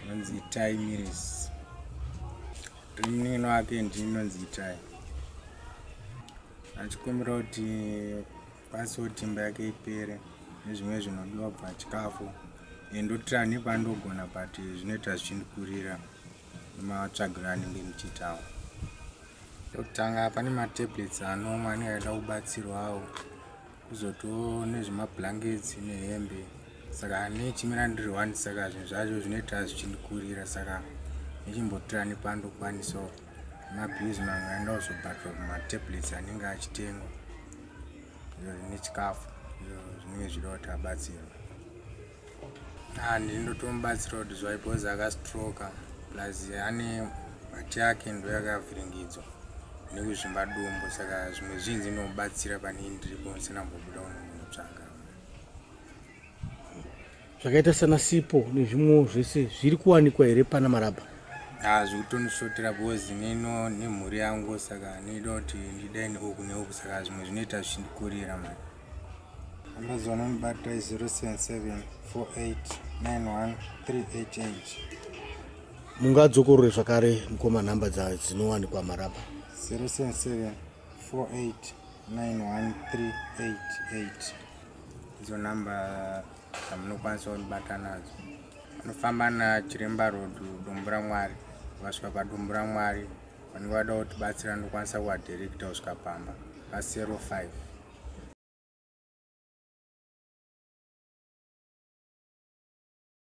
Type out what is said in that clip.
Nonzi Itai Miris. Ndiri munin'ina wake, ndini nonzi Itai. Achikumbira kuti kwanisawo kuti imba yake ipere nezvimwe zvinodiwa kubva chikafu. Ndotira nepandogona, but zvinoita zvichindikurira nematsvagiro anenge ndichiitawo. Chekutanga, pane matablets anomwa anenge achida kubatsirwawo, kuzotiwo nezvemablankets nehembe. Saka nechimira ndiri one, saka zvinhu zvacho zvinoita zvichindikurira, saka nechimbotira nepandokwanisawo. Mabills mamwe anoda kuzobhadharwa kumatablets anenge achitengwa nechikafu zvinenge zvichida kuti abatsirwe. Ndini ndotomubatsira kuti zvai, because akastroka, plus ane mati yake ndo yakavhiringidzwa nekuzvimba dumbu, saka zvimwe zvinzi ndinomubatsira pane ndiripo ndisina kumbobuda kunomutsvaga. Zvakaita sana sipo nezvimwewo zvese zviri kuwanikwa here pana Marabha? Zviri kutondisvotera because neno nemhuri yangu, saka ndoda kuti ndidai neuku neuku, saka zvimwe zvinoita zvichindikurira mani. Namba dzavanondibata 077 48 91 388. Mungadzokorore zvakare, mukoma, nhamba dzinowanikwa Marabha? 077 48 91 388, idzo nhamba dzamunokwanisa kundibata nadzo. Vanofamba naChiremba Road, Dombo raMwari. Vakasvika paDombo raMwari, vanenge vada kutibatsira, ndokwanisa kuvadirecta kusvika pamba pa05.